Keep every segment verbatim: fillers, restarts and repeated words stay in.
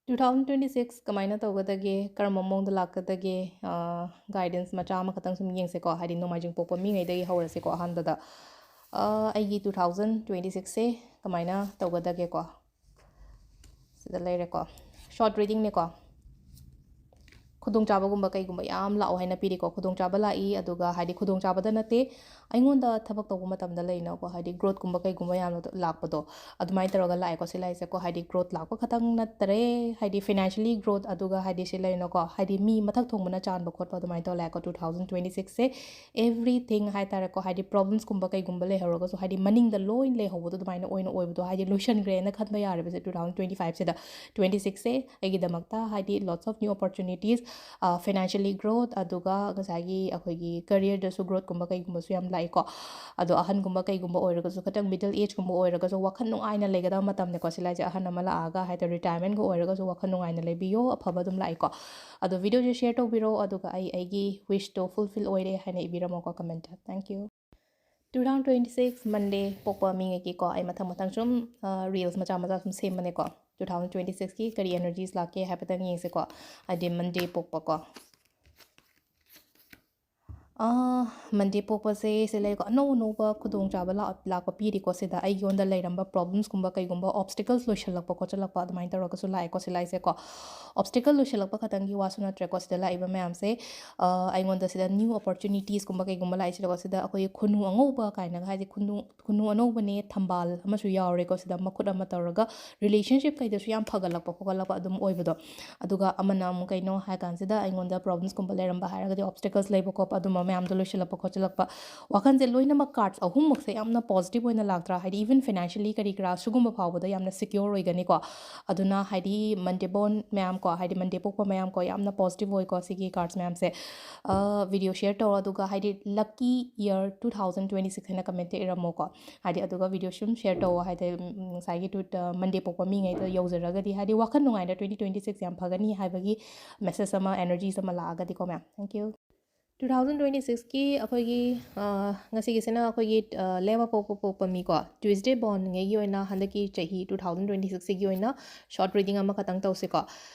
Two thousand twenty six ꯀꯃꯥꯏꯅ ꯇꯧꯒꯗꯒꯦ, ꯀꯔꯝꯕ ꯃꯑꯣꯡꯗ ꯂꯥꯛꯀꯗꯒꯦ? ꯒꯥꯏꯗꯦꯟꯁ ꯃꯆꯥ ꯑꯃꯈꯛꯇꯪ ꯁꯨꯝ ꯌꯦꯡꯁꯦꯀꯣ, ꯍꯥꯏꯗꯤ ꯅꯣꯡꯃꯥꯏꯖꯤꯡ ꯄꯣꯛꯄ ꯃꯤꯉꯩꯗꯒꯤ ꯍꯧꯔꯁꯦꯀꯣ꯫ ꯑꯍꯥꯟꯕꯗ ꯑ, ꯑꯩꯒꯤ two thousand twenty sixꯁꯦ ꯀꯃꯥꯏꯅ ꯇꯧꯒꯗꯒꯦꯀꯣ? ꯁꯤꯗ ꯂꯩꯔꯦꯀꯣ, ꯁꯣꯔꯠ ꯔꯤꯗꯤꯡꯅꯦꯀꯣ꯫ ꯈꯨꯗꯣꯡꯆꯥꯕꯒꯨꯝꯕ ꯀꯩꯒꯨꯝꯕ ꯌꯥꯝ ꯂꯥꯛꯑꯣ ꯍꯥꯏꯅ ꯄꯤꯔꯤꯀꯣ꯫ ꯈꯨꯗꯣꯡꯆꯥꯕ ꯂꯥꯛꯏ, ꯑꯗꯨꯒ ꯍꯥꯏꯗꯤ ꯈꯨꯗꯣꯡꯆꯥꯕꯗ ꯅꯠꯇꯦ, ꯑꯩꯉꯣꯟꯗ ꯊꯕꯛ ꯇꯧꯕ ꯃꯇꯝꯗ ꯂꯩꯅꯀꯣ, ꯍꯥꯏꯗꯤ ꯒ꯭ꯔꯣꯠꯀꯨꯝꯕ ꯀꯩꯒꯨꯝꯕ ꯌꯥꯝꯅ ꯂꯥꯛꯄꯗꯣ, ꯑꯗꯨꯃꯥꯏꯅ ꯇꯧꯔꯒ ꯂꯥꯛꯑꯦꯀꯣ ꯁꯤ ꯂꯥꯏꯁꯦꯀꯣ꯫ ꯍꯥꯏꯗꯤ ꯒ꯭ꯔꯣꯠ ꯂꯥꯛꯄ ꯈꯛꯇꯪ ꯅꯠꯇꯔꯦ, ꯍꯥꯏꯗꯤ ꯐꯤꯅꯥꯟꯁꯤꯌꯦꯜꯂꯤ ꯒ꯭ꯔꯣꯠ, ꯑꯗꯨꯒ ꯍꯥꯏꯗꯤ ꯁꯤ ꯂꯩꯅꯀꯣ, ꯍꯥꯏꯗꯤ ꯃꯤ ꯃꯊꯛ ꯊꯣꯡꯕꯅ ꯆꯥꯟꯕ ꯈꯣꯠꯄ ꯑꯗꯨꯃꯥꯏꯅ ꯇꯧꯔ ꯂꯥꯛꯑꯦꯀꯣ two thousand twenty sixꯁꯦ꯫ Everything ꯍꯥꯏꯇꯥꯔꯦꯀꯣ, ꯍꯥꯏꯗꯤ ꯄ꯭ꯔꯣꯕ꯭ꯂꯦꯝꯁꯀꯨꯝꯕ ꯀꯩꯒꯨꯝꯕ ꯂꯩꯍꯧꯔꯒꯁꯨ, ꯍꯥꯏꯗꯤ ꯃꯅꯤꯡꯗ ꯂꯣꯏ ꯂꯩꯍꯧꯕꯗꯣ ꯑꯗꯨꯃꯥꯏꯅ ꯑꯣꯏꯅ ꯑꯣꯏꯕꯗꯣ, ꯍꯥꯏꯗꯤ ꯂꯣꯏꯁꯟꯈ꯭ꯔꯦꯅ ꯈꯟꯕ ꯌꯥꯔꯦꯕꯁꯦ two thousand twenty fiveꯁꯤꯗ꯫ Twenty sixꯁꯦ ꯑꯩꯒꯤꯗꯃꯛꯇ ꯍꯥꯏꯗꯤ lots of new opportunities, financially growth, ꯑꯗꯨꯒ ꯉꯁꯥꯏꯒꯤ ꯑꯩꯈꯣꯏꯒꯤ ꯀꯦꯔꯤꯌꯔꯗꯁꯨ ꯒ꯭ꯔꯣꯠꯀꯨꯝꯕ ꯀꯩꯒꯨꯝꯕꯁꯨ ꯌꯥꯝ ꯂꯥꯛꯏꯀꯣ꯫ ꯑꯗꯣ ꯑꯍꯟꯒꯨꯝꯕ ꯀꯩꯒꯨꯝꯕ ꯑꯣꯏꯔꯒꯁꯨ, ꯈꯤꯇꯪ ꯃꯤꯗꯜ ꯑꯦꯖꯀꯨꯝꯕ ꯑꯣꯏꯔꯒꯁꯨ ꯋꯥꯈꯜ ꯅꯨꯡꯉꯥꯏꯅ ꯂꯩꯒꯗꯕ ꯃꯇꯝꯅꯤꯀꯣ ꯁꯤ ꯂꯥꯏꯁꯦ꯫ ꯑꯍꯟ ꯑꯃ ꯂꯥꯛꯑꯒ ꯍꯥꯏꯗꯤ ꯔꯤꯇꯥꯌꯔꯃꯦꯟꯒ ꯑꯣꯏꯔꯒꯁꯨ ꯋꯥꯈꯜ ꯅꯨꯡꯉꯥꯏꯅ ꯂꯩꯕꯤꯌꯣ, ꯑꯐꯕ ꯑꯗꯨꯝ ꯂꯥꯛꯏꯀꯣ꯫ ꯑꯗꯣ ꯚꯤꯗꯤꯑꯣꯁꯦ ꯁꯤꯌꯔ ꯇꯧꯕꯤꯔꯣ, ꯑꯗꯨꯒ ꯑꯩ ꯑꯩꯒꯤ ꯋꯤꯁꯇꯣ ꯐꯨꯜꯐꯤꯜ ꯑꯣꯏꯔꯦ ꯍꯥꯏꯅ ꯏꯕꯤꯔꯝꯃꯣꯀꯣ comment. Thank you. Two thousand twenty six Monday ꯄꯣꯛꯄ ꯃꯤꯉꯩꯒꯤꯀꯣ, ꯑꯩ ꯃꯊꯪ ꯃꯊꯪ ꯁꯨꯝ ꯔꯤꯜꯁ ꯃꯆꯥ ꯃꯆꯥ ꯁꯨꯝ ꯁꯦꯝꯕꯅꯦꯀꯣ꯫ Two thousand twenty sixꯀꯤ ꯀꯔꯤ ꯑꯦꯅꯔꯖꯤꯁ ꯂꯥꯛꯀꯦ ꯍꯥꯏꯐꯦꯠꯇꯪ ꯌꯦꯡꯁꯦꯀꯣ꯫ ꯍꯥꯏꯗꯤ ꯃꯟꯗꯦ ꯄꯣꯛꯄꯀꯣ꯫ ꯃꯟꯗꯦ ꯄꯣꯛꯄꯁꯦ ꯁꯤ ꯂꯩꯀꯣ, ꯑꯅꯧ ꯑꯅꯧꯕ ꯈꯨꯗꯣꯡꯆꯥꯕ ꯂꯥꯛ- ꯂꯥꯛꯄ ꯄꯤꯔꯤꯀꯣ꯫ ꯁꯤꯗ ꯑꯩꯉꯣꯟꯗ ꯂꯩꯔꯝꯕ ꯄ꯭ꯔꯣꯕ꯭ꯂꯦꯝꯁꯀꯨꯝꯕ ꯀꯩꯒꯨꯝꯕ ꯑꯣꯕꯁꯇꯤꯀꯜꯁ ꯂꯣꯏꯁꯤꯜꯂꯛꯄ ꯈꯣꯠꯆꯜꯂꯛꯄ ꯑꯗꯨꯃꯥꯏꯅ ꯇꯧꯔꯒꯁꯨ ꯂꯥꯛꯑꯦꯀꯣ ꯁꯤ ꯂꯥꯏꯁꯦꯀꯣ꯫ ꯑꯣꯕꯁꯇꯤꯀꯜ ꯂꯣꯏꯁꯤꯜꯂꯛꯄ ꯈꯛꯇꯪꯒꯤ ꯋꯥꯁꯨ ꯅꯠꯇ꯭ꯔꯦꯀꯣ, ꯁꯤꯗ ꯂꯥꯛꯏꯕ ꯃꯌꯥꯝꯁꯦ ꯑꯩꯉꯣꯟꯗ ꯁꯤꯗ ꯅ꯭ꯌꯨ ꯑꯣꯄꯣꯔꯆꯨꯅꯤꯇꯤꯁꯀꯨꯝꯕ ꯀꯩꯒꯨꯝꯕ ꯂꯥꯛꯏꯁꯤꯗꯀꯣ, ꯁꯤꯗ ꯑꯩꯈꯣꯏꯒꯤ ꯈꯨꯅꯨ ꯑꯉꯧꯕ ꯀꯥꯏꯅꯒ ꯍꯥꯏꯁꯦ, ꯈꯨꯅꯨ ꯈꯨꯅꯨ ꯑꯅꯧꯕꯅꯦ, ꯊꯝꯕꯥꯜ ꯑꯃꯁꯨ ꯌꯥꯎꯔꯦꯀꯣ ꯁꯤꯗ, ꯃꯈꯨꯠ ꯑꯃ ꯇꯧꯔꯒ ꯔꯤꯂꯦꯁꯟꯁꯤꯞ ꯀꯩꯗꯁꯨ ꯌꯥꯝ ꯐꯒꯠꯂꯛꯄ ꯈꯣꯠꯀꯠꯂꯛꯄ ꯑꯗꯨꯝ ꯑꯣꯏꯕꯗꯣ꯫ ꯑꯗꯨꯒ ꯑꯃꯅ ꯑꯃꯨꯛ ꯀꯩꯅꯣ ꯍꯥꯏ ꯀꯥꯟꯁꯤꯗ, ꯑꯩꯉꯣꯟꯗ ꯄ꯭ꯔꯣꯕ꯭ꯂꯦꯝꯁꯀꯨꯝꯕ ꯂꯩꯔꯝꯕ ꯍꯥꯏꯔꯒꯗꯤ, ꯑꯣꯕꯁꯇꯤꯀꯜꯁ ꯂꯩꯕ ꯈꯣꯠꯄ ꯑꯗꯨꯝꯕ ꯃꯌꯥꯝꯗꯣ ꯂꯣꯏꯁꯤꯜꯂꯛꯄ ꯈꯣꯠꯆꯤꯜꯂꯛꯄ, ꯋꯥꯈꯜꯁꯦ ꯂꯣꯏꯅꯃꯛ ꯀꯥꯔꯠꯁ ꯑꯍꯨꯝꯃꯛꯁꯦ ꯌꯥꯝꯅ ꯄꯣꯖꯤꯇꯤꯚ ꯑꯣꯏꯅ ꯂꯥꯛꯇ꯭ꯔꯥ? ꯍꯥꯏꯗꯤ ꯏꯚꯟ ꯐꯤꯅꯥꯟꯁꯤꯌꯦꯜꯂꯤ ꯀꯔꯤ ꯀꯔꯥ ꯁꯤꯒꯨꯝꯕ ꯐꯥꯎꯕꯗ ꯌꯥꯝꯅ ꯁꯦꯀ꯭ꯌꯣꯔ ꯑꯣꯏꯒꯅꯤꯀꯣ꯫ ꯑꯗꯨꯅ ꯍꯥꯏꯗꯤ ꯃꯟꯗꯦ ꯕꯣꯔꯟ ꯃꯌꯥꯝ ꯀꯣ, ꯍꯥꯏꯗꯤ ꯃꯟꯗꯦ ꯄꯣꯛꯄ ꯃꯌꯥꯝ ꯀꯣ, ꯌꯥꯝꯅ ꯄꯣꯖꯤꯇꯤꯚ ꯑꯣꯏꯀꯣ ꯁꯤꯒꯤ ꯀꯥꯔꯠꯁ ꯃꯌꯥꯝꯁꯦ꯫ ꯚꯤꯗꯤꯑꯣ ꯁꯤꯌꯔ ꯇꯧꯔꯣ, ꯑꯗꯨꯒ ꯍꯥꯏꯗꯤ lucky year two thousand twenty six ꯍꯥꯏꯅ ꯀꯃꯦꯟꯇ ꯏꯔꯝꯃꯣꯀꯣ꯫ ꯍꯥꯏꯗꯤ ꯑꯗꯨꯒ ꯚꯤꯗꯤꯑꯣ ꯁꯨꯝ ꯁꯤꯌꯔ ꯇꯧꯋꯣ, ꯍꯥꯏꯗꯤ ꯎꯝ, ꯉꯁꯥꯏꯒꯤ ꯇꯨ- ꯑ, ꯃꯟꯗꯦ ꯄꯣꯛꯄ ꯃꯤꯉꯩꯗ ꯌꯧꯖꯔꯒꯗꯤ, ꯍꯥꯏꯗꯤ ꯋꯥꯈꯜ ꯅꯨꯡꯉꯥꯏꯅ twenty twenty six ꯌꯥꯝ ꯐꯒꯅꯤ ꯍꯥꯏꯕꯒꯤ ꯃꯦꯁꯦꯖ ꯑꯃ, ꯑꯦꯅꯔꯖꯤꯁ ꯑꯃ ꯂꯥꯛꯑꯒꯗꯤꯀꯣ ꯃꯌꯥꯝ꯫ Thank you. Two thousand twenty ꯁꯤꯛꯁꯀꯤ ꯑꯩꯈꯣꯏꯒꯤ ꯉꯁꯤꯒꯤꯁꯤꯅ ꯑꯩꯈꯣꯏꯒꯤ ꯂꯦꯞꯄ ꯄꯣꯛꯄ ꯄꯣꯛꯄ ꯃꯤꯀꯣ, ꯇ꯭ꯌꯨꯁꯗꯦ ꯕꯣꯔꯟꯉꯩꯒꯤ ꯑꯣꯏꯅ ꯍꯟꯗꯛꯀꯤ ꯆꯍꯤ ꯇꯨ ꯊꯥꯎꯖꯟ ꯇ꯭ꯋꯦꯟꯇꯤ ꯁꯤꯛꯁꯁꯤꯒꯤ ꯑꯣꯏꯅ ꯁꯣꯔꯠ ꯔꯤꯗꯤꯡ ꯑꯃꯈꯛꯇꯪ ꯇꯧꯁꯤꯀꯣ꯫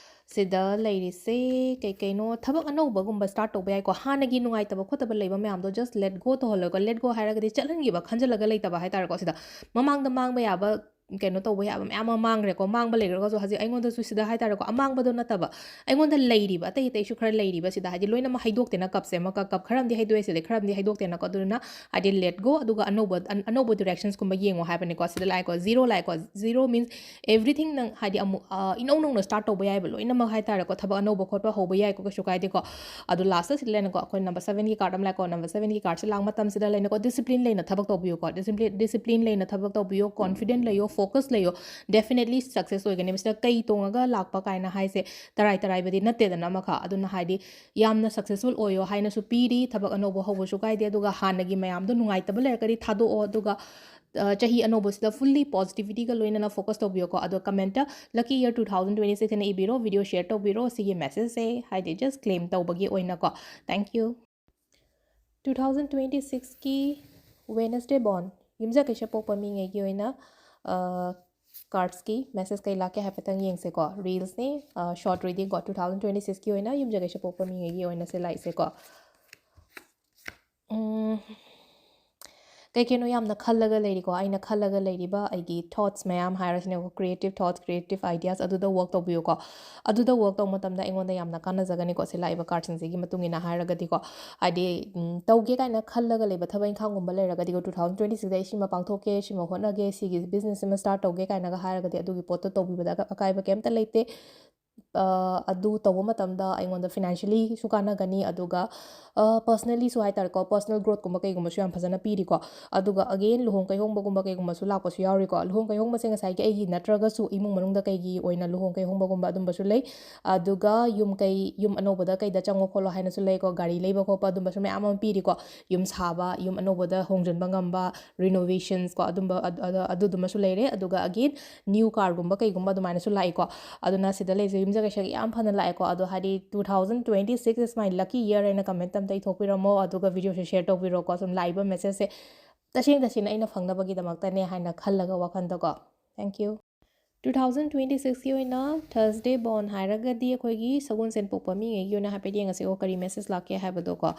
ꯁꯤꯗ ꯂꯩꯔꯤꯁꯦ ꯀꯩ ꯀꯩꯅꯣ, ꯊꯕꯛ ꯑꯅꯧꯕꯒꯨꯝꯕ ꯁ꯭ꯇꯥꯔꯠ ꯇꯧꯕ ꯌꯥꯏꯀꯣ꯫ ꯍꯥꯟꯅꯒꯤ ꯅꯨꯡꯉꯥꯏꯇꯕ ꯈꯣꯠꯇꯕ ꯂꯩꯕ ꯃꯌꯥꯝꯗꯣ just let go ꯇꯧꯍꯜꯂꯣꯏꯀꯣ꯫ Let go ꯍꯥꯏꯔꯒꯗꯤ ꯆꯠꯍꯟꯈꯤꯕ, ꯈꯟꯖꯤꯜꯂꯒ ꯂꯩꯇꯕ ꯍꯥꯏꯇꯥꯔꯦꯀꯣ꯫ ꯁꯤꯗ ꯃꯃꯥꯡꯗ ꯃꯥꯡꯕ ꯌꯥꯕ, ꯀꯩꯅꯣ ꯇꯧꯕ ꯌꯥꯕ ꯃꯌꯥꯝ ꯑꯃ ꯃꯥꯡꯈ꯭ꯔꯦꯀꯣ꯫ ꯃꯥꯡꯕ ꯂꯩꯈ꯭ꯔꯒꯁꯨ ꯍꯧꯖꯤꯛ ꯑꯩꯉꯣꯟꯗꯁꯨ ꯁꯤꯗ ꯍꯥꯏꯇꯥꯔꯦꯀꯣ, ꯑꯃꯥꯡꯕꯗꯣ ꯅꯠꯇꯕ, ꯑꯩꯉꯣꯟꯗ ꯂꯩꯔꯤꯕ ꯑꯇꯩ ꯑꯇꯩꯁꯨ ꯈꯔ ꯂꯩꯔꯤꯕ ꯁꯤꯗ, ꯍꯥꯏꯗꯤ ꯂꯣꯏꯅꯃꯛ ꯍꯩꯗꯣꯛꯇꯦꯅ, ꯀꯞꯁꯦ ꯑꯃ ꯀꯞ ꯈꯔ ꯑꯃꯗꯤ ꯍꯩꯗꯣꯛꯑꯦ ꯁꯤꯗꯩ, ꯈꯔ ꯑꯃꯗꯤ ꯍꯩꯗꯣꯛꯇꯦꯅꯀꯣ꯫ ꯑꯗꯨꯗꯨꯅ ꯍꯥꯏꯗꯤ let go, ꯑꯗꯨꯒ ꯑꯅꯧꯕ ꯑꯅꯧꯕ ꯗꯤꯔꯦꯛꯁꯟꯁꯀꯨꯝꯕ ꯌꯦꯡꯉꯣ ꯍꯥꯏꯕꯅꯤꯀꯣ꯫ ꯁꯤꯗ ꯂꯥꯛꯑꯦꯀꯣ, ꯖꯤꯔꯣ ꯂꯥꯛꯑꯦꯀꯣ꯫ Zero means everything. ꯅꯪ ꯍꯥꯏꯗꯤ ꯑꯃꯨꯛ ꯏꯅꯧ ꯅꯧꯅ ꯁ꯭ꯇꯥꯔꯠ ꯇꯧꯕ ꯌꯥꯏꯕ ꯂꯣꯏꯅꯃꯛ ꯍꯥꯏꯇꯥꯔꯦꯀꯣ꯫ ꯊꯕꯛ ꯑꯅꯧꯕ ꯈꯣꯠꯄ ꯍꯧꯕ ꯌꯥꯏꯀꯣ, ꯀꯩꯁꯨ ꯀꯥꯏꯗꯦꯀꯣ꯫ ꯑꯗꯣ ꯂꯥꯁꯇ ꯁꯤꯗ ꯂꯩꯅꯀꯣ, ꯑꯩꯈꯣꯏ ꯅꯝꯕꯔ ꯁꯕꯦꯟꯒꯤ ꯀꯥꯔꯠ ꯑꯃ ꯂꯥꯛꯑꯦꯀꯣ꯫ ꯅꯝꯕꯔ ꯁꯕꯦꯟꯒꯤ ꯀꯥꯔꯠꯁꯦ ꯂꯥꯛꯄ ꯃꯇꯝꯁꯤꯗ ꯂꯩꯅꯀꯣ, ꯗꯤꯁꯤꯄ꯭ꯂꯤꯟ ꯂꯩꯅ ꯊꯕꯛ ꯇꯧꯕꯤꯌꯨꯀꯣ꯫ ꯗꯤꯁꯤꯄ꯭ꯂꯤꯟ ꯗꯤꯁꯤꯄ꯭ꯂꯤꯟ ꯂꯩꯅ ꯊꯕꯛ ꯇꯧꯕꯤꯌꯣ, ꯀꯣꯟꯐꯤꯗꯦꯟ ꯂꯩꯌꯣ, ꯐꯣꯀꯁ ꯂꯩꯌꯣ, definitely success ꯑꯣꯏꯒꯅꯤ꯫ ꯃꯁꯤꯗ ꯀꯩ ꯇꯣꯡꯉꯒ ꯂꯥꯛꯄ ꯀꯥꯏꯅ ꯍꯥꯏꯁꯦ ꯇꯔꯥꯏ ꯇꯔꯥꯏꯕꯗꯤ ꯅꯠꯇꯦꯗꯅ ꯑꯃꯈꯛ꯫ ꯑꯗꯨꯅ ꯍꯥꯏꯗꯤ ꯌꯥꯝꯅ ꯁꯛꯁꯦꯁꯐꯨꯜ ꯑꯣꯏꯌꯣ ꯍꯥꯏꯅꯁꯨ ꯄꯤꯔꯤ꯫ ꯊꯕꯛ ꯑꯅꯧꯕ ꯍꯧꯕꯁꯨ ꯀꯥꯏꯗꯦ꯫ ꯑꯗꯨꯒ ꯍꯥꯟꯅꯒꯤ ꯃꯌꯥꯝꯗꯣ ꯅꯨꯡꯉꯥꯏꯇꯕ ꯂꯩꯔꯒꯗꯤ ꯊꯥꯗꯣꯛꯑꯣ꯫ ꯑꯗꯨꯒ ꯆꯍꯤ ꯑꯅꯧꯕꯁꯤꯗ ꯐꯨꯜꯂꯤ ꯄꯣꯖꯤꯇꯤꯚꯤꯇꯤꯒ ꯂꯣꯏꯅꯅ ꯐꯣꯀꯁ ꯇꯧꯕꯤꯌꯣꯀꯣ꯫ ꯑꯗꯣ comment lucky year two thousand twenty six ꯍꯥꯏꯅ ꯏꯕꯤꯔꯣ, ꯚꯤꯗꯤꯑꯣ ꯁꯤꯌꯔ ꯇꯧꯕꯤꯔꯣ꯫ ꯁꯤꯒꯤ ꯃꯦꯁꯦꯖꯁꯦ ꯍꯥꯏꯗꯤ ꯖꯁ ꯀ꯭ꯂꯦꯝ ꯇꯧꯕꯒꯤ ꯑꯣꯏꯅꯀꯣ꯫ Thank you. Two thousand twenty ꯁꯤꯛꯁꯀꯤ Wednesday born, ꯌꯨꯝꯖꯀꯩꯁ ꯄꯣꯛꯄ ꯃꯤꯉꯩꯒꯤ ꯑꯣꯏꯅ ꯀꯥꯔꯠꯁꯀꯤ ꯃꯦꯁꯦꯖ ꯀꯩ ꯂꯥꯛꯀꯦ ꯍꯥꯏꯐꯦꯠꯇꯪ ꯌꯦꯡꯁꯦꯀꯣ꯫ ꯔꯤꯜꯁꯅꯦ, ꯁꯣꯔꯠ ꯔꯤꯗꯤꯡꯀꯣ꯫ ꯇꯨ ꯊꯥꯎꯖꯟ ꯇ꯭ꯋꯦꯟꯇꯤ ꯁꯤꯛꯁꯀꯤ ꯑꯣꯏꯅ ꯌꯨꯝꯖꯀꯩꯁ ꯄꯣꯛꯄ ꯃꯤꯉꯩꯒꯤ ꯑꯣꯏꯅ ꯁꯤ ꯂꯥꯛꯏꯁꯦꯀꯣ꯫ ꯎꯝ, ꯀꯩ ꯀꯩꯅꯣ ꯌꯥꯝꯅ ꯈꯜꯂꯒ ꯂꯩꯔꯤꯀꯣ꯫ ꯑꯩꯅ ꯈꯜꯂꯒ ꯂꯩꯔꯤꯕ ꯑꯩꯒꯤ ꯊꯣꯠꯁ ꯃꯌꯥꯝ ꯍꯥꯏꯔꯁꯤꯅꯦꯀꯣ, ꯀ꯭ꯔꯤꯌꯦꯇꯤꯞ ꯊꯣꯠꯁ, ꯀ꯭ꯔꯤꯌꯦꯇꯤꯞ ꯑꯥꯏꯗꯤꯌꯥꯁ, ꯑꯗꯨꯗ ꯋꯔꯛ ꯇꯧꯕꯤꯌꯨꯀꯣ꯫ ꯑꯗꯨꯗ ꯋꯔꯛ ꯇꯧꯕ ꯃꯇꯝꯗ ꯑꯩꯉꯣꯟꯗ ꯌꯥꯝꯅ ꯀꯥꯟꯅꯖꯒꯅꯤꯀꯣ, ꯁꯤ ꯂꯥꯛꯏꯕ ꯀꯥꯔꯠꯁꯤꯡꯁꯤꯒꯤ ꯃꯇꯨꯡ ꯏꯟꯅ ꯍꯥꯏꯔꯒꯗꯤꯀꯣ꯫ ꯍꯥꯏꯗꯤ ꯎꯝ, ꯇꯧꯒꯦ ꯀꯥꯏꯅ ꯈꯜꯂꯒ ꯂꯩꯕ ꯊꯕꯛ ꯏꯪꯈꯥꯡꯒꯨꯝꯕ ꯂꯩꯔꯒꯗꯤꯀꯣ, ꯇꯨ ꯊꯥꯎꯖꯟ ꯇ꯭ꯋꯦꯟꯇꯤ ꯁꯤꯛꯁꯇ ꯑꯩ ꯁꯤꯃ ꯄꯥꯡꯊꯣꯛꯀꯦ, ꯁꯤꯃ ꯍꯣꯠꯅꯒꯦ, ꯁꯤꯒꯤ ꯕꯤꯖꯤꯅꯦꯁ ꯑꯃ ꯁ꯭ꯇꯥꯔꯠ ꯇꯧꯒꯦ ꯀꯥꯏꯅꯒ ꯍꯥꯏꯔꯒꯗꯤ ꯑꯗꯨꯒꯤ ꯄꯣꯠꯇꯣ ꯇꯧꯕꯤꯕꯗ ꯑꯀꯥꯏꯕ ꯀꯩꯝꯇ ꯂꯩꯇꯦ꯫ ꯑꯗꯨ ꯇꯧꯕ ꯃꯇꯝꯗ ꯑꯩꯉꯣꯟꯗ ꯐꯤꯅꯥꯟꯁꯤꯌꯦꯜꯂꯤꯁꯨ ꯀꯥꯟꯅꯒꯅꯤ, ꯑꯗꯨꯒ ꯄꯔꯁꯅꯦꯜꯂꯤꯁꯨ ꯍꯥꯏꯇꯥꯔꯦꯀꯣ, ꯄꯔꯁꯅꯦꯜ ꯒ꯭ꯔꯣꯠꯀꯨꯝꯕ ꯀꯩꯒꯨꯝꯕꯁꯨ ꯌꯥꯝ ꯐꯖꯅ ꯄꯤꯔꯤꯀꯣ꯫ ꯑꯗꯨꯒ ꯑꯒꯦꯟ ꯂꯨꯍꯣꯡ ꯀꯩꯍꯣꯡꯕꯒꯨꯝꯕ ꯀꯩꯒꯨꯝꯕꯁꯨ ꯂꯥꯛꯄꯁꯨ ꯌꯥꯎꯔꯤꯀꯣ꯫ ꯂꯨꯍꯣꯡ ꯀꯩꯍꯣꯡꯕꯁꯦ ꯉꯁꯥꯏꯒꯤ ꯑꯩꯒꯤ ꯅꯠꯇ꯭ꯔꯒꯁꯨ ꯏꯃꯨꯡ ꯃꯅꯨꯡꯗ ꯀꯩꯒꯤ ꯑꯣꯏꯅ ꯂꯨꯍꯣꯡ ꯀꯩꯍꯣꯡꯕꯒꯨꯝꯕ ꯑꯗꯨꯝꯕꯁꯨ ꯂꯩ꯫ ꯑꯗꯨꯒ ꯌꯨꯝ ꯀꯩ, ꯌꯨꯝ ꯑꯅꯧꯕꯗ ꯀꯩꯗ ꯆꯪꯉꯣ ꯈꯣꯠꯂꯣ ꯍꯥꯏꯅꯁꯨ ꯂꯩꯀꯣ꯫ ꯒꯥꯔꯤ ꯂꯩꯕ ꯈꯣꯠꯄ ꯑꯗꯨꯝꯕꯁꯨ ꯃꯌꯥꯝ ꯑꯃ ꯄꯤꯔꯤꯀꯣ꯫ ꯌꯨꯝ ꯁꯥꯕ, ꯌꯨꯝ ꯑꯅꯧꯕꯗ ꯍꯣꯡꯖꯤꯟꯕ ꯉꯝꯕ, renovations ꯀꯣ, ꯑꯗꯨꯝꯕ ꯑꯗꯨꯗꯨꯃꯁꯨ ꯂꯩꯔꯦ꯫ ꯑꯗꯨꯒ ꯑꯒꯦꯟ ꯅ꯭ꯌꯨ ꯀꯥꯔꯒꯨꯝꯕ ꯀꯩꯒꯨꯝꯕ ꯑꯗꯨꯃꯥꯏꯅꯁꯨ ꯂꯥꯛꯏꯀꯣ꯫ ꯑꯗꯨꯅ ꯁꯤꯗ ꯂꯩꯖꯩ ꯌꯨꯝꯖ ꯄꯩꯁꯥꯒꯤ ꯌꯥꯝ ꯐꯅ ꯂꯥꯛꯑꯦꯀꯣ꯫ ꯑꯗꯣ ꯍꯥꯏꯗꯤ two thousand twenty six is my lucky year ꯍꯥꯏꯅ comment ꯑꯝꯇ ꯏꯊꯣꯛꯄꯤꯔꯝꯃꯣ, ꯑꯗꯨꯒ videoꯁꯦ share ꯇꯧꯕꯤꯔꯣꯀꯣ꯫ ꯁꯨꯝ ꯂꯥꯛꯏꯕ messageꯁꯦ ꯇꯁꯦꯡ ꯇꯁꯦꯡꯅ ꯑꯩꯅ ꯐꯪꯅꯕꯒꯤꯗꯃꯛꯇꯅꯦ ꯍꯥꯏꯅ ꯈꯜꯂꯒ ꯋꯥꯈꯜꯗꯀꯣ꯫ Thank you. Two thousand twenty sixꯀꯤ ꯑꯣꯏꯅ Thursday born ꯍꯥꯏꯔꯒꯗꯤ ꯑꯩꯈꯣꯏꯒꯤ ꯁꯒꯣꯜꯁꯦꯟ ꯄꯣꯛꯄ ꯃꯤꯉꯩꯒꯤ ꯑꯣꯏꯅ ꯍꯥꯏꯐꯦꯠ ꯌꯦꯡꯉꯁꯤꯀꯣ, ꯀꯔꯤ message ꯂꯥꯛꯀꯦ ꯍꯥꯏꯕꯗꯣꯀꯣ꯫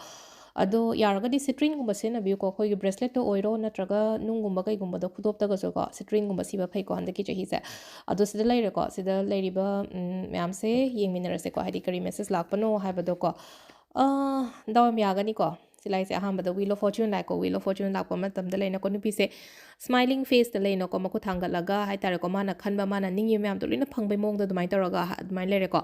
ꯑꯗꯣ ꯌꯥꯔꯒꯗꯤ citrineꯒꯨꯝꯕ ꯁꯤꯖꯤꯟꯅꯕꯤꯌꯨꯀꯣ, ꯑꯩꯈꯣꯏꯒꯤ braceletꯇ ꯑꯣꯏꯔꯣ ꯅꯠꯇ꯭ꯔꯒ ꯅꯨꯡꯒꯨꯝꯕ ꯀꯩꯒꯨꯝꯕꯗꯣ ꯈꯨꯗꯣꯞꯇꯒꯁꯨꯀꯣ, citrineꯒꯨꯝꯕ ꯁꯤꯕ ꯐꯩꯀꯣ ꯍꯟꯗꯛꯀꯤ ꯆꯍꯤꯁꯦ꯫ ꯑꯗꯣ ꯁꯤꯗ ꯂꯩꯔꯦꯀꯣ, ꯁꯤꯗ ꯂꯩꯔꯤꯕ ꯎꯝ, ꯃꯌꯥꯝꯁꯦ ꯌꯦꯡꯃꯤꯟꯅꯔꯁꯦꯀꯣ, ꯍꯥꯏꯗꯤ ꯀꯔꯤ message ꯂꯥꯛꯄꯅꯣ ꯍꯥꯏꯕꯗꯣꯀꯣ꯫ ꯑ, ꯗꯥꯎ ꯌꯥꯝ ꯌꯥꯒꯅꯤꯀꯣ꯫ ꯁꯤ ꯂꯥꯛꯏꯁꯦ ꯑꯍꯥꯟꯕꯗ Wheel of Fortune ꯂꯥꯛꯀꯣ꯫ Wheel of Fortune ꯂꯥꯛꯄ ꯃꯇꯝꯗ ꯂꯩꯅꯀꯣ, ꯅꯨꯄꯤꯁꯦ smiling faceꯇ ꯂꯩꯅꯀꯣ, ꯃꯈꯨꯠ ꯊꯥꯡꯒꯠꯂꯒ ꯍꯥꯏꯇꯥꯔꯦꯀꯣ, ꯃꯥꯅ ꯈꯟꯕ, ꯃꯥꯅ ꯅꯤꯡꯉꯤꯕ ꯃꯌꯥꯝꯗꯣ ꯂꯣꯏꯅ ꯐꯪꯕꯩ ꯃꯑꯣꯡꯗ ꯑꯗꯨꯃꯥꯏꯅ ꯇꯧꯔꯒ ꯍ-, ꯑꯗꯨꯃꯥꯏꯅ ꯂꯩꯔꯦꯀꯣ꯫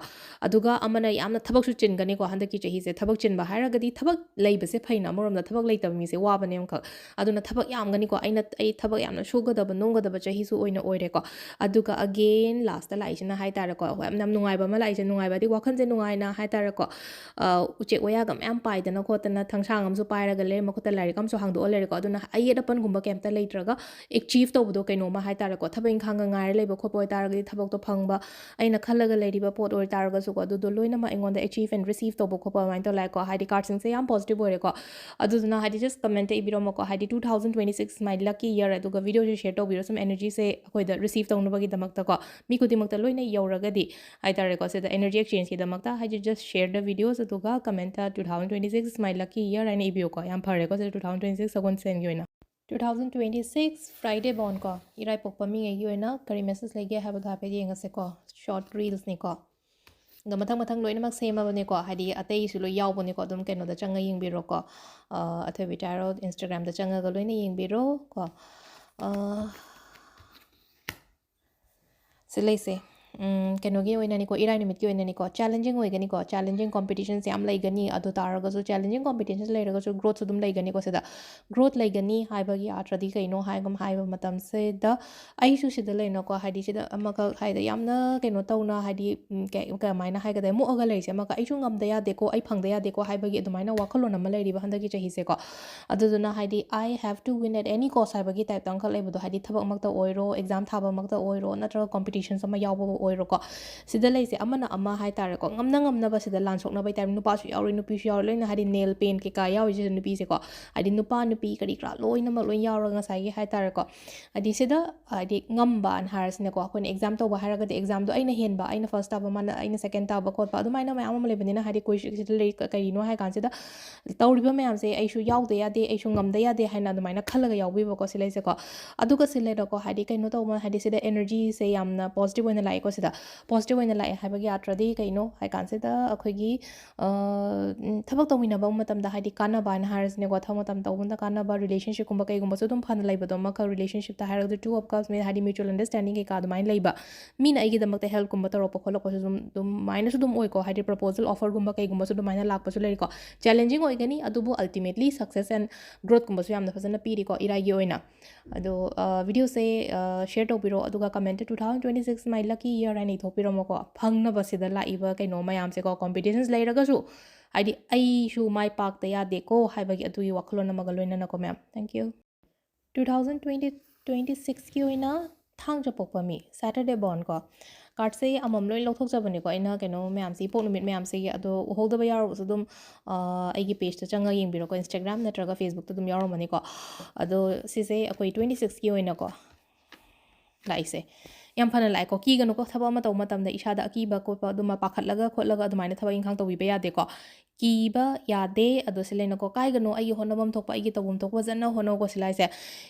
ꯑꯗꯨꯒ ꯑꯃꯅ ꯌꯥꯝꯅ ꯊꯕꯛꯁꯨ ꯆꯤꯟꯒꯅꯤꯀꯣ ꯍꯟꯗꯛꯀꯤ ꯆꯍꯤꯁꯦ꯫ ꯊꯕꯛ ꯆꯤꯟꯕ ꯍꯥꯏꯔꯒꯗꯤ ꯊꯕꯛ ꯂꯩꯕꯁꯦ ꯐꯩꯅ, ꯑꯃꯔꯣꯝꯗ ꯊꯕꯛ ꯂꯩꯇꯕ ꯃꯤꯁꯦ ꯋꯥꯕꯅꯦ ꯑꯃꯈꯛ꯫ ꯑꯗꯨꯅ ꯊꯕꯛ ꯌꯥꯝꯒꯅꯤꯀꯣ꯫ ꯑꯩꯅ, ꯑꯩ ꯊꯕꯛ ꯌꯥꯝꯅ ꯁꯨꯒꯗꯕ, ꯅꯣꯝꯒꯗꯕ ꯆꯍꯤꯁꯨ ꯑꯣꯏꯅ ꯑꯣꯏꯔꯦꯀꯣ꯫ ꯑꯗꯨꯒ again lastꯇ ꯂꯥꯛꯏꯁꯤꯅ ꯍꯥꯏꯇꯥꯔꯦꯀꯣ, ꯍꯣꯏ, ꯌꯥꯝ, ꯌꯥꯝ ꯅꯨꯡꯉꯥꯏꯕ ꯑꯃ ꯂꯥꯛꯏꯁꯦ, ꯅꯨꯡꯉꯥꯏꯕ ꯍꯥꯏꯗꯤ ꯋꯥꯈꯜꯁꯦ ꯅꯨꯡꯉꯥꯏꯅ ꯍꯥꯏꯇꯥꯔꯦꯀꯣ, ꯑ, ꯎꯆꯦꯛ ꯋꯥꯌꯥꯒ ꯃꯌꯥꯝ ꯄꯥꯏꯗꯅ ꯈꯣꯠꯇꯅ, ꯊꯥꯡꯁꯥꯡ ꯑꯃꯁꯨ ꯄꯥꯏꯔꯒ ꯂꯩꯔꯦ, ꯃꯈꯨꯠꯇ ꯂꯥꯏꯔꯤꯛ ꯑꯃꯁꯨ ꯍꯥꯡꯗꯣꯛꯑ ꯂꯩꯔꯦꯀꯣ꯫ ꯑꯗꯨꯅ ꯑꯌꯦꯠ ꯑꯄꯟꯒꯨꯝꯕ ꯀꯩꯝꯇ ꯂꯩꯇ꯭ꯔꯒ achieve ꯇꯧꯕꯗꯣ, ꯀꯩꯅꯣꯝꯃ ꯍꯥꯏꯇꯥꯔꯦꯀꯣ, ꯊꯕꯛ ꯏꯪꯈꯥꯡꯒ ꯉꯥꯏꯔ ꯂꯩꯕ ꯈꯣꯠꯄ ꯑꯣꯏꯇꯥꯔꯒꯗꯤ ꯊꯕꯛꯇꯣ ꯐꯪꯕ, ꯑꯩꯅ ꯈꯜꯂꯒ ꯂꯩꯔꯤꯕ ꯄꯣꯠ ꯑꯣꯏꯇꯥꯔꯒꯁꯨꯀꯣ, ꯑꯗꯨꯗꯣ ꯂꯣꯏꯅꯃꯛ ꯑꯩꯉꯣꯟꯗ achieve and receive ꯇꯧꯕ ꯈꯣꯠꯄ ꯑꯗꯨꯃꯥꯏꯅ ꯇꯧ ꯂꯥꯛꯑꯦꯀꯣ꯫ ꯍꯥꯏꯗꯤ cardꯁꯤꯡꯁꯦ ꯌꯥꯝ positive ꯑꯣꯏꯔꯦꯀꯣ꯫ ꯑꯗꯨꯗꯨꯅ ꯍꯥꯏꯗꯤ just commentꯇ ꯏꯕꯤꯔꯝꯃꯣꯀꯣ, ꯍꯥꯏꯗꯤ two thousand twenty six is my lucky year, ꯑꯗꯨꯒ videoꯁꯦ share ꯇꯧꯕꯤꯔꯣ, ꯁꯨꯝ energyꯁꯦ ꯑꯩꯈꯣꯏꯗ receive ꯇꯧꯅꯕꯒꯤꯗꯃꯛꯇꯀꯣ꯫ ꯃꯤ ꯈꯨꯗꯤꯡꯃꯛꯇ ꯂꯣꯏꯅ ꯌꯧꯔꯒꯗꯤ ꯍꯥꯏꯇꯥꯔꯦꯀꯣ, ꯁꯤꯗ energy exchangeꯀꯤꯗꯃꯛꯇ ꯍꯥꯏꯗꯤ just share the videos, ꯑꯗꯨꯒ commentꯇ two thousand twenty six is my lucky year ꯍꯥꯏꯅ ꯏꯕꯤꯌꯨꯀꯣ꯫ ꯌꯥꯝ ꯐꯔꯦꯀꯣ, ꯁꯤꯗ two thousand twenty six ꯁꯒꯣꯜꯁꯦꯟꯒꯤ ꯑꯣꯏꯅ꯫ Two thousand twenty six Friday born ꯀꯣ, ꯏꯔꯥꯏ ꯄꯣꯛꯄ ꯃꯤꯉꯩꯒꯤ ꯑꯣꯏꯅ ꯀꯔꯤ message ꯂꯩꯒꯦ ꯍꯥꯏꯕꯗꯣ ꯍꯥꯏꯐꯦꯠ ꯌꯦꯡꯉꯁꯦꯀꯣ꯫ Short reelsꯅꯤꯀꯣ꯫ ꯑꯗꯣ ꯃꯊꯪ ꯃꯊꯪ ꯂꯣꯏꯅꯃꯛ ꯁꯦꯝꯃꯕꯅꯦꯀꯣ, ꯍꯥꯏꯗꯤ ꯑꯇꯩꯁꯨ ꯂꯣꯏ ꯌꯥꯎꯕꯅꯦꯀꯣ, ꯑꯗꯨꯝ ꯀꯩꯅꯣꯗ ꯆꯪꯉ ꯌꯦꯡꯕꯤꯔꯣꯀꯣ꯫ ꯑ, ꯑꯊꯣꯏꯕꯤ Tarot Instagramꯗ ꯆꯪꯉꯒ ꯂꯣꯏꯅ ꯌꯦꯡꯕꯤꯔꯣ ꯀꯣ꯫ ꯑ, ꯁꯤ ꯂꯩꯁꯦ꯫ ꯎꯝ, ꯀꯩꯅꯣꯒꯤ ꯑꯣꯏꯅꯅꯤꯀꯣ, ꯏꯔꯥꯏ ꯅꯨꯃꯤꯠꯀꯤ ꯑꯣꯏꯅꯅꯤꯀꯣ, challenging ꯑꯣꯏꯒꯅꯤꯀꯣ, challenging competitionꯁꯦ ꯌꯥꯝ ꯂꯩꯒꯅꯤ꯫ ꯑꯗꯨ ꯇꯥꯔꯒꯁꯨ challenging competitionꯁꯦ ꯂꯩꯔꯒꯁꯨ growthꯁꯨ ꯑꯗꯨꯝ ꯂꯩꯒꯅꯤꯀꯣ꯫ ꯁꯤꯗ growth ꯂꯩꯒꯅꯤ ꯍꯥꯏꯕꯒꯤ ꯑꯥꯔꯊꯗꯤ ꯀꯩꯅꯣ ꯍꯥꯏꯒꯨꯝ ꯍꯥꯏꯕ ꯃꯇꯝꯁꯤꯗ ꯑꯩꯁꯨ ꯁꯤꯗ ꯂꯩꯅꯀꯣ, ꯍꯥꯏꯗꯤ ꯁꯤꯗ ꯑꯃꯈꯛ ꯍꯥꯏꯗꯤ ꯌꯥꯝꯅ ꯀꯩꯅꯣ ꯇꯧꯅ, ꯍꯥꯏꯗꯤ, ꯎꯝ, ꯀꯩ-, ꯀꯃꯥꯏꯅ ꯍꯥꯏꯒꯗ꯭ꯔꯦ, ꯃꯣꯛꯑꯒ ꯂꯩꯔꯤꯁꯦ ꯑꯃꯈꯛ, ꯑꯩꯁꯨ ꯉꯝꯗ ꯌꯥꯗꯦꯀꯣ, ꯑꯩ ꯐꯪꯗ ꯌꯥꯗꯦꯀꯣ ꯍꯥꯏꯕꯒꯤ ꯑꯗꯨꯃꯥꯏꯅ ꯋꯥꯈꯜꯂꯣꯟ ꯑꯃ ꯂꯩꯔꯤꯕ ꯍꯟꯗꯛꯀꯤ ꯆꯍꯤꯁꯦꯀꯣ꯫ ꯑꯗꯨꯗꯨꯅ ꯍꯥꯏꯗꯤ I have to win at any cost ꯍꯥꯏꯕꯒꯤ typeꯇ ꯑꯃꯈꯛ ꯂꯩꯕꯗꯣ, ꯍꯥꯏꯗꯤ ꯊꯕꯛꯃꯛꯇ ꯑꯣꯏꯔꯣ, exam ꯊꯥꯕꯃꯛꯇ ꯑꯣꯏꯔꯣ, ꯅꯠꯇ꯭ꯔꯒ competitions ꯑꯃ ꯌꯥꯎꯕꯕꯨ ꯑꯣꯏꯔꯣꯀꯣ, ꯁꯤꯗ ꯂꯩꯁꯦ ꯑꯃꯅ ꯑꯃ ꯍꯥꯏꯇꯥꯔꯦꯀꯣ, ꯉꯝꯅ ꯉꯝꯅꯕ ꯁꯤꯗ ꯂꯥꯟ ꯁꯣꯛꯅꯕꯩ ꯇꯥꯏꯞ, ꯅꯨꯄꯥꯁꯨ ꯌꯥꯎꯔꯤ, ꯅꯨꯄꯤꯁꯨ ꯌꯥꯎꯔꯤ, ꯂꯣꯏꯅ ꯍꯥꯏꯗꯤ ꯅꯦꯜ ꯄꯦꯟ ꯀꯩꯀꯥ ꯌꯥꯎꯔꯤꯁꯤꯁꯨ ꯅꯨꯄꯤꯁꯦꯀꯣ, ꯍꯥꯏꯗꯤ ꯅꯨꯄꯥ ꯅꯨꯄꯤ ꯀꯔꯤ ꯀꯔꯥ ꯂꯣꯏꯅꯃꯛ ꯂꯣꯏ ꯌꯥꯎꯔꯒ ꯉꯁꯥꯏꯒꯤ ꯍꯥꯏꯇꯥꯔꯦꯀꯣ, ꯍꯥꯏꯗꯤ ꯁꯤꯗ ꯍꯥꯏꯗꯤ ꯉꯝꯕꯅ ꯍꯥꯏꯔꯁꯤꯅꯦꯀꯣ, ꯑꯩꯈꯣꯏꯅ ꯑꯦꯛꯖꯥꯝ ꯇꯧꯕ ꯍꯥꯏꯔꯒꯗꯤ ꯑꯦꯛꯖꯥꯝꯗꯣ ꯑꯩꯅ ꯍꯦꯟꯕ, ꯑꯩꯅ ꯐꯥꯔꯁ ꯇꯥꯕ, ꯃꯥꯅ ꯑꯩꯅ ꯁꯦꯀꯦꯟ ꯇꯥꯕ ꯈꯣꯠꯄ ꯑꯗꯨꯃꯥꯏꯅ ꯃꯌꯥꯝ ꯑꯃ ꯂꯩꯕꯅꯤꯅ, ꯍꯥꯏꯗꯤ ꯀꯣꯏꯁꯟꯁꯤꯗ ꯂꯩ ꯀꯔꯤꯅꯣ ꯍꯥꯏ ꯀꯥꯟꯁꯤꯗ ꯇꯧꯔꯤꯕ ꯃꯌꯥꯝꯁꯦ ꯑꯩꯁꯨ ꯌꯥꯎꯗ ꯌꯥꯗꯦ, ꯑꯩꯁꯨ ꯉꯝꯗ ꯌꯥꯗꯦ ꯍꯥꯏꯅ ꯑꯗꯨꯃꯥꯏꯅ ꯈꯜꯂꯒ ꯌꯥꯎꯕꯤꯕꯀꯣ ꯁꯤ ꯂꯩꯁꯦꯀꯣ꯫ ꯑꯗꯨꯒ ꯁꯤ ꯂꯩꯔꯦꯀꯣ, ꯍꯥꯏꯗꯤ ꯀꯩꯅꯣ ꯇꯧꯕ, ꯍꯥꯏꯗꯤ ꯁꯤꯗ ꯑꯦꯅꯔꯖꯤꯁꯦ ꯌꯥꯝꯅ ꯄꯣꯖꯤꯇꯤꯚ ꯑꯣꯏꯅ ꯂꯥꯛꯑꯦꯀꯣ ꯁꯤꯗ꯫ ꯄꯣꯖꯤꯇꯤꯚ ꯑꯣꯏꯅ ꯂꯥꯛꯑꯦ ꯍꯥꯏꯕꯒꯤ ꯑꯥꯔꯊ꯭ꯔꯗꯤ ꯀꯩꯅꯣ ꯍꯥꯏ ꯀꯥꯟꯁꯤꯗ ꯑꯩꯈꯣꯏꯒꯤ, ꯑ, ꯎꯝ, ꯊꯕꯛ ꯇꯧꯃꯤꯟꯅꯕ ꯃꯇꯝꯗ ꯍꯥꯏꯗꯤ ꯀꯥꯟꯅꯕ ꯍꯥꯏꯅ ꯍꯥꯏꯔꯁꯤꯅꯦꯀꯣ, ꯊꯕꯛ ꯃꯇꯝ ꯇꯧꯕ ꯃꯇꯝꯗ ꯀꯥꯟꯅꯕ, ꯔꯤꯂꯦꯁꯟꯁꯤꯞꯀꯨꯝꯕ ꯀꯩꯒꯨꯝꯕꯁꯨ ꯑꯗꯨꯝ ꯐꯅ ꯂꯩꯕꯗꯣ ꯑꯃꯈꯛ, ꯔꯤꯂꯦꯁꯟꯁꯤꯞꯇ ꯍꯥꯏꯔꯒꯗꯤ ꯇꯨ ꯑꯣꯐ ꯀꯞꯁ ꯍꯥꯏꯗꯤ ꯃ꯭ꯌꯨꯆꯨꯋꯦꯜ ꯑꯟꯗꯔꯁ꯭ꯇꯦꯟꯗꯤꯡ ꯀꯩꯀꯥ ꯑꯗꯨꯃꯥꯏꯅ ꯂꯩꯕ, ꯃꯤꯅ ꯑꯩꯒꯤꯗꯃꯛꯇ ꯍꯦꯜꯞꯀꯨꯝꯕ ꯇꯧꯔꯛꯄ ꯈꯣꯠꯂꯛꯄꯁꯨ ꯑꯗꯨꯝ ꯑꯗꯨꯃꯥꯏꯅꯁꯨ ꯑꯗꯨꯝ ꯑꯣꯏꯀꯣ, ꯍꯥꯏꯗꯤ ꯄ꯭ꯔꯄꯣꯖꯦꯜ ꯑꯣꯐꯔꯒꯨꯝꯕ ꯀꯩꯒꯨꯝꯕꯁꯨ ꯑꯗꯨꯃꯥꯏꯅ ꯂꯥꯛꯄꯁꯨ ꯂꯩꯀꯣ꯫ ꯆꯦꯂꯦꯟꯖꯤꯡ ꯑꯣꯏꯒꯅꯤ, ꯑꯗꯨꯕꯨ ultimately success and growthꯀꯨꯝꯕꯁꯨ ꯌꯥꯝꯅ ꯐꯖꯅ ꯄꯤꯔꯤꯀꯣ ꯏꯔꯥꯏꯒꯤ ꯑꯣꯏꯅ꯫ ꯑꯗꯣ, ꯑ, videoꯁꯦ, ꯑ, share ꯇꯧꯕꯤꯔꯣ, ꯑꯗꯨꯒ commentꯇ "Two thousand twenty six my lucky year" ꯍꯥꯏꯅ ꯏꯊꯣꯛꯄꯤꯔꯝꯃꯣꯀꯣ꯫ ꯐꯪꯅꯕꯁꯤꯗ ꯂꯥꯛꯏꯕ ꯀꯩꯅꯣ ꯃꯌꯥꯝꯁꯦꯀꯣ, ꯀꯣꯝꯄꯤꯇꯤꯁꯟꯁ ꯂꯩꯔꯒꯁꯨ, ꯍꯥꯏꯗꯤ ꯑꯩꯁꯨ ꯃꯥꯏ ꯄꯥꯛꯇ ꯌꯥꯗꯦꯀꯣ ꯍꯥꯏꯕꯒꯤ ꯑꯗꯨꯒꯤ ꯋꯥꯈꯜꯂꯣꯟ ꯑꯃꯒ ꯂꯣꯏꯅꯅꯀꯣ ꯃꯌꯥꯝ꯫ Thank you. Two thousand twenty, twenty sixꯀꯤ ꯑꯣꯏꯅ ꯊꯥꯡꯖ ꯄꯣꯛꯄ ꯃꯤ, Saturday born ꯀꯣ꯫ ꯀꯥꯔꯠꯁꯦ ꯑꯃꯃꯝ ꯂꯣꯏ ꯂꯧꯊꯣꯛꯆꯕꯅꯤꯀꯣ ꯑꯩꯅ, ꯀꯩꯅꯣ ꯃꯌꯥꯝꯁꯦ, ꯏꯄꯣꯛ ꯅꯨꯃꯤꯠ ꯃꯌꯥꯝꯁꯤꯒꯤ꯫ ꯑꯗꯣ ꯎꯍꯧꯗꯕ ꯌꯥꯎꯔꯒꯁꯨ ꯑꯗꯨꯝ, ꯑ, ꯑꯩꯒꯤ ꯄꯦꯖꯇ ꯆꯪꯉꯒ ꯌꯦꯡꯕꯤꯔꯣꯀꯣ, Instagram ꯅꯠꯇ꯭ꯔꯒ Facebookꯇ ꯑꯗꯨꯝ ꯌꯥꯎꯔꯝꯃꯅꯤꯀꯣ꯫ ꯑꯗꯣ ꯁꯤꯁꯦ ꯑꯩꯈꯣꯏ twenty sixꯀꯤ ꯑꯣꯏꯅꯀꯣ ꯂꯥꯛꯏꯁꯦ꯫ ꯌꯥꯝ ꯐꯅ ꯂꯥꯛꯑꯦꯀꯣ, ꯀꯤꯒꯅꯨꯀꯣ꯫ ꯊꯕꯛ ꯑꯃ ꯇꯧꯕ ꯃꯇꯝꯗ ꯏꯁꯥꯗ ꯑꯀꯤꯕ ꯈꯣꯠꯄ ꯑꯗꯨꯝ ꯄꯥꯈꯠꯂꯒ ꯈꯣꯠꯂꯒ ꯑꯗꯨꯃꯥꯏꯅ ꯊꯕꯛ ꯏꯪꯈꯥꯡ ꯇꯧꯕꯤꯕ ꯌꯥꯗꯦꯀꯣ꯫ ꯀꯤꯕ ꯌꯥꯗꯦ꯫ ꯑꯗꯣ ꯁꯤ ꯂꯩꯅꯀꯣ, ꯀꯥꯏꯒꯅꯣ, ꯑꯩꯒꯤ ꯍꯣꯠꯅꯐꯝ ꯊꯣꯛꯄ, ꯑꯩꯒꯤ ꯇꯧꯐꯝ ꯊꯣꯛꯄ ꯐꯖꯅ ꯍꯣꯠꯅꯧꯀꯣ ꯁꯤ ꯂꯥꯏꯁꯦ꯫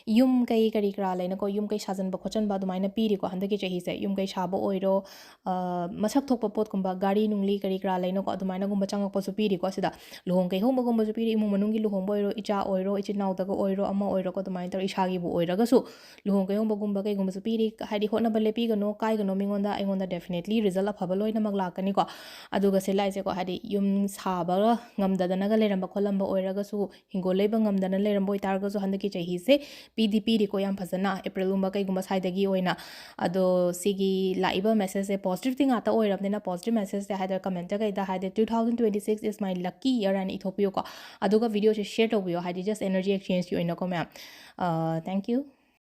ꯌꯨꯝ ꯀꯩ ꯀꯔꯤ ꯀꯔꯥ ꯂꯩꯅꯀꯣ, ꯌꯨꯝ ꯀꯩ ꯁꯥꯖꯟꯕ ꯈꯣꯠꯆꯟꯕ ꯑꯗꯨꯃꯥꯏꯅ ꯄꯤꯔꯤꯀꯣ ꯍꯟꯗꯛꯀꯤ ꯆꯍꯤꯁꯦ꯫ ꯌꯨꯝ ꯀꯩ ꯁꯥꯕ ꯑꯣꯏꯔꯣ, ꯑ, ꯃꯁꯛ ꯊꯣꯛꯄ ꯄꯣꯠꯀꯨꯝꯕ, ꯒꯥꯔꯤ ꯅꯨꯡꯂꯤ ꯀꯔꯤ ꯀꯔꯥ ꯂꯩꯅꯀꯣ, ꯑꯗꯨꯃꯥꯏꯅꯒꯨꯝꯕ ꯆꯪꯉꯛꯄꯁꯨ ꯄꯤꯔꯤꯀꯣ ꯁꯤꯗ꯫ ꯂꯨꯍꯣꯡ ꯀꯩꯍꯣꯡꯕꯒꯨꯝꯕꯁꯨ ꯄꯤꯔꯤ, ꯏꯃꯨꯡ ꯃꯅꯨꯡꯒꯤ ꯂꯨꯍꯣꯡꯕ ꯑꯣꯏꯔꯣ, ꯏꯆꯥ ꯑꯣꯏꯔꯣ, ꯏꯆꯤꯟ ꯏꯅꯥꯎꯗꯒ ꯑꯣꯏꯔꯣ, ꯑꯃ ꯑꯣꯏꯔꯣꯀꯣ, ꯑꯗꯨꯃꯥꯏꯅ ꯇꯧꯔ ꯏꯁꯥꯒꯤꯕꯨ ꯑꯣꯏꯔꯒꯁꯨ ꯂꯨꯍꯣꯡ ꯀꯩꯍꯣꯡꯕꯒꯨꯝꯕ ꯀꯩꯒꯨꯝꯕꯁꯨ ꯄꯤꯔꯤ꯫ ꯍꯥꯏꯗꯤ ꯍꯣꯠꯅꯕ ꯂꯦꯞꯄꯤꯒꯅꯣ, ꯀꯥꯏꯒꯅꯣ ꯃꯤꯉꯣꯟꯗ, ꯑꯩꯉꯣꯟꯗ definitely result ꯑꯐꯕ ꯂꯣꯏꯅꯃꯛ ꯂꯥꯛꯀꯅꯤꯀꯣ꯫ ꯑꯗꯨꯒ ꯁꯤ ꯂꯥꯏꯁꯦꯀꯣ, ꯍꯥꯏꯗꯤ ꯌꯨꯝ ꯁꯥꯕ ꯉꯝꯗꯗꯅꯒ ꯂꯩꯔꯝꯕ ꯈꯣꯠꯂꯝꯕ ꯑꯣꯏꯔꯒꯁꯨ, ꯍꯤꯡꯒꯣꯜ ꯂꯩꯕ ꯉꯝꯗꯅ ꯂꯩꯔꯝꯕ ꯑꯣꯏꯇꯥꯔꯒꯁꯨ, ꯍꯟꯗꯛꯀꯤ ꯆꯍꯤꯁꯦ ꯄꯤꯗꯤ ꯄꯤꯔꯤꯀꯣ ꯌꯥꯝ ꯐꯖꯅ, ꯑꯦꯄ꯭ꯔꯤꯜꯒꯨꯝꯕ ꯀꯩꯒꯨꯝꯕ ꯁ꯭ꯋꯥꯏꯗꯒꯤ ꯑꯣꯏꯅ꯫ ꯑꯗꯣ ꯁꯤꯒꯤ ꯂꯥꯛꯏꯕ messageꯁꯦ positivity ꯉꯥꯛꯇ ꯑꯣꯏꯔꯕꯅꯤꯅ, positive messageꯁꯦ ꯍꯥꯏꯗꯤ commentꯇ ꯀꯩꯗ ꯍꯥꯏꯗꯤ "Two thousand twenty six is my lucky year" ꯍꯥꯏꯅ ꯏꯊꯣꯛꯄꯤꯌꯨꯀꯣ꯫ ꯑꯗꯨꯒ videoꯁꯦ share ꯇꯧꯕꯤꯌꯣ, ꯍꯥꯏꯗꯤ just energy exchangeꯀꯤ ꯑꯣꯏꯅꯀꯣ ꯃꯌꯥꯝ꯫ ꯑ, thank you꯫